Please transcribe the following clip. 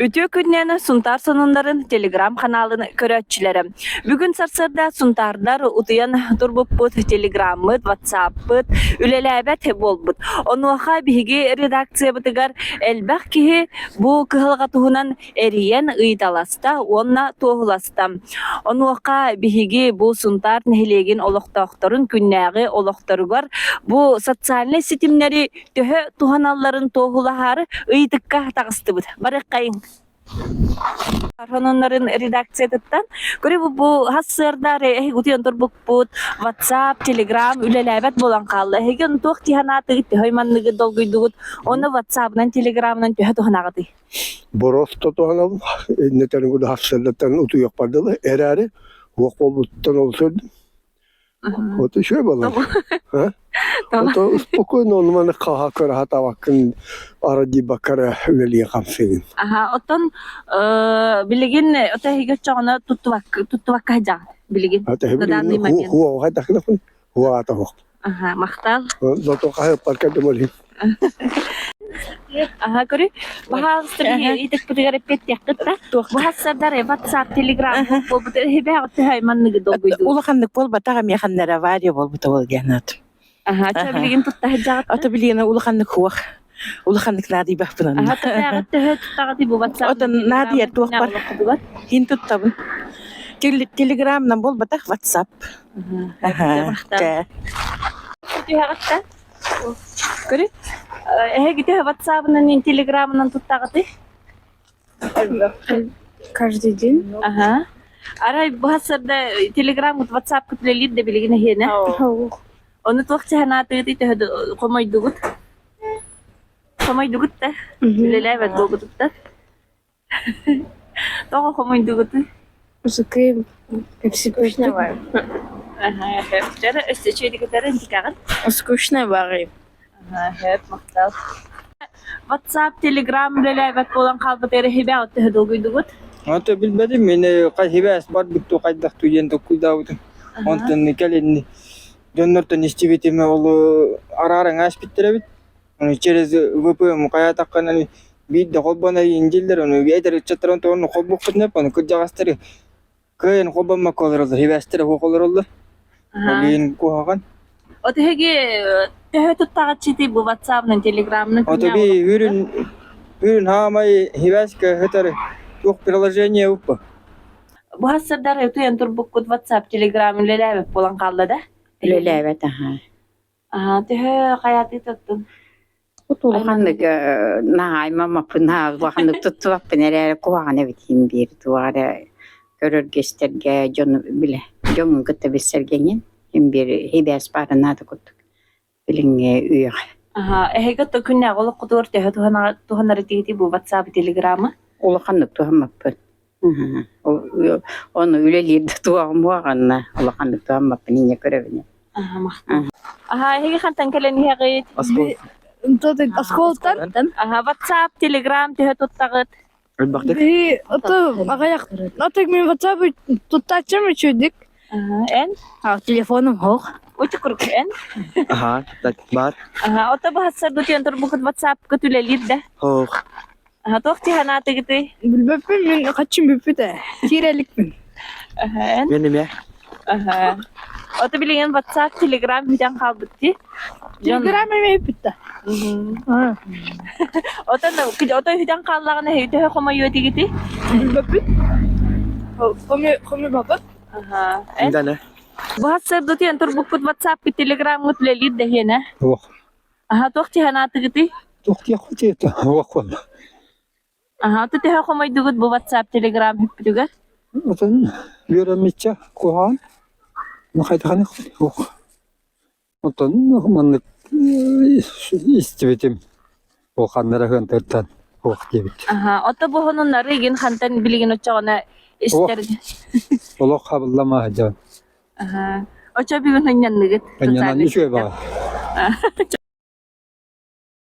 Үтүө күнүнэн Сунтаар сонуннарын телеграм-ханаалын көрөөччүлэрэ. Бүгүн сарсыарда сунтаардар утуйан турбуппут, телеграммыт, ватсаппыт үлэлээбэт буолбут. Онуоха биһиги редакциябытыгар элбэх киһи бу кыһалҕа туһунан эрийэн ыйыталаста уонна туоһуласта. Онуоха биһиги бу Сунтаар нэһилиэгин олохтоохторун күннээҕи олохторугар бу социальнай ситимнэри төһө туһаналларын туоһулаһаары ыйытыкка таҕыстыбыт. Барыаххайыҥ. Сонуннарын редакциятыттан көрө бу хас сыардар эһиги утуйан турбуппут WhatsApp, Telegram үлэлээбэт буолан хаалла. Эһиги ону туох дии санаатыгыт, төһө манныгы долгуйдугут? Уонна WhatsApp-ынан, Telegram-ынан төһө туһанаҕытый? Боросто туһанабын, иннэтэн сарсыардаттан утуйуохпар дылы эрээри уох буолбуттан олус өлдүм. Вот үчүгэй буолар. А? Ото спокойно ону маны хаһа көрө сатаабаккын арадийбакка эрэ үлэлии хамсыыгын. Аха, оттон билигин ото эһиги оччоҕуна туттубакка туттубакка сылдьаҕыт билигин на данный момент. Хуоҕа хайдахына хуоҕата суох. Аха, махтал. Зато хаһыаппар кэлдим ол иһин. Аха, көрү. Баһаалыста биһи ыйытыкпытыгар эппиэттиэххит да. Быһассардар WhatsApp, Telegram буолбут эһибээх төһө манныгы долгуйдуу. Улаханнык буолбатах эмиэ ханна эрэ авария буолбута ол диэн аат. Аха, чэ билигин тутта сылдьаҕыт Ото билигин улаханнык хуох. Улаханнык наадыйбаппын онно. Аха, төһө төһө туттаҕытый бу WhatsApp, Ото наадыйар туохпар кин туттабын. Телеграмнан буолбатах WhatsApp. Аха, чэ. Түһэҕит да? Көрү. Эһиги төһө WhatsApp-ынан, Telegram-ынан туттаҕытый? Каждый день. Аха. Арай бу сарда Telegram-гыт, WhatsApp-кыт үлэлиир да билигин эһиэнэ. Ону туох чаһанаатыгытый төһө хомойдугут? Хомойдугут да? Үлэлээбэт буолбутуттар. Тоҕо хомойдугутуй? Музыкы Скучно баар. Аха, өссө үчүгэйдик интикаҕын? Скучно баар. Аха, махтал. WhatsApp, Telegram үлэлээбэт буолан хаалбыт эрэ хибэҕит төһө долгуйдугут? Ото билбэтим, мин хибээс барбыт туу хайдах туу диэн толкуйдаабытым. Онтон кэлин дьоннортон истибитим ол арааран ааспыттар эбит. Ону через VPN хайаатаххына биирдэ холбоно индиллэр, ону эдэр ыччаттарын тоҕо холбуохпутун эп, ону кырдьаҕастары кыайан холбоммокко олороллор, хибээстэрэ суох олороллор. Ол иһин куһаҕан. От эһиги төһө туттаҕыччытый бу WhatsApp-нан, Telegram-нан Ото би үрүн үрүн хаамай хибээскэ хытар туох приложение уппа. Бу хассардар утуйан турбуккут WhatsApp, Telegram үлэлээбэт буолан хаалла да? Үлэлээбэт аһаа. Аа, төһө хайаатыы туттун? Улаханнык наһаа аймаммаппын, наһаа улаханнык туттубаппын эрээри куһаҕан эбит иһин биир туох эрэ көрөргө-истэргэ дьону билэ дьоҥҥун кытта билсэргэ эҥин иһин биир сибээс баара наада курдук билиҥҥи үйэҕэ. Аһаа, эһиги оттон күннээҕи олоххутугар төһө туһанар этигитий бу WhatsApp, Telegram-ы? Улаханнык туһаммаппын. Ону үлэлиир да туоҕум уоҕанна улаханнык туһаммаппын инньэ көрөбүн. Аһаа, махтал. Аһаа, эһиги хантан кэлэн иһэҕит? Оскуолаттан. Аһаа, WhatsApp, Telegram төһө туттаҕыт? Элбэхтик. Ото аҕыйах ото мин WhatsApp туттааччым үчүгдүк. Аһаа, эн? А телефоным суох. Ути курдук эн? Аһаа, баар. Аһаа, ото баһассар бутуйан турбукут WhatsApp-кыт үлэлиир да? Суох. Аһа, туох дии санаатыгытый? Билбэппин мин хаччым бүппүт ээ. Киирэ иликпин. Аһа, эн? Мен эмиэ. Аһа. Ото билигин WhatsApp, Telegram бүтэн хаалбыт дии. Дьон Телеграм эмиэ бүппүт да. Мгм. Отон ото үһүтэн хааллаҕына эһиги төһө хомойуо этигитий? Билбэппин. Хомуй хомуйбаппыт. Аһа. Эн? Дана. Бу сарсыарда турбуккут WhatsApp-кыт, Telegram-гыт үлэлиир да иһиэнэ. Суох. Аһа, туох дии санаатыгытый? Туох диэххитий суох буолла. Аһа, ото төһө хомойдугут бу WhatsApp, Telegram бүппүтүгэр? Отон үөрэммиччэ куһаҕан, хайдаханы суох. Оттон маннык истибитим улаханнара ыһыантыттан суох диэбит. Аһа, ото бу хонуннары игин хантан билигин оччоҕуна истэр Олох хабыллама дьон. Аһа. Оччо бүгүн ынньанныгыт Ынньанан үчүгэй баҕа.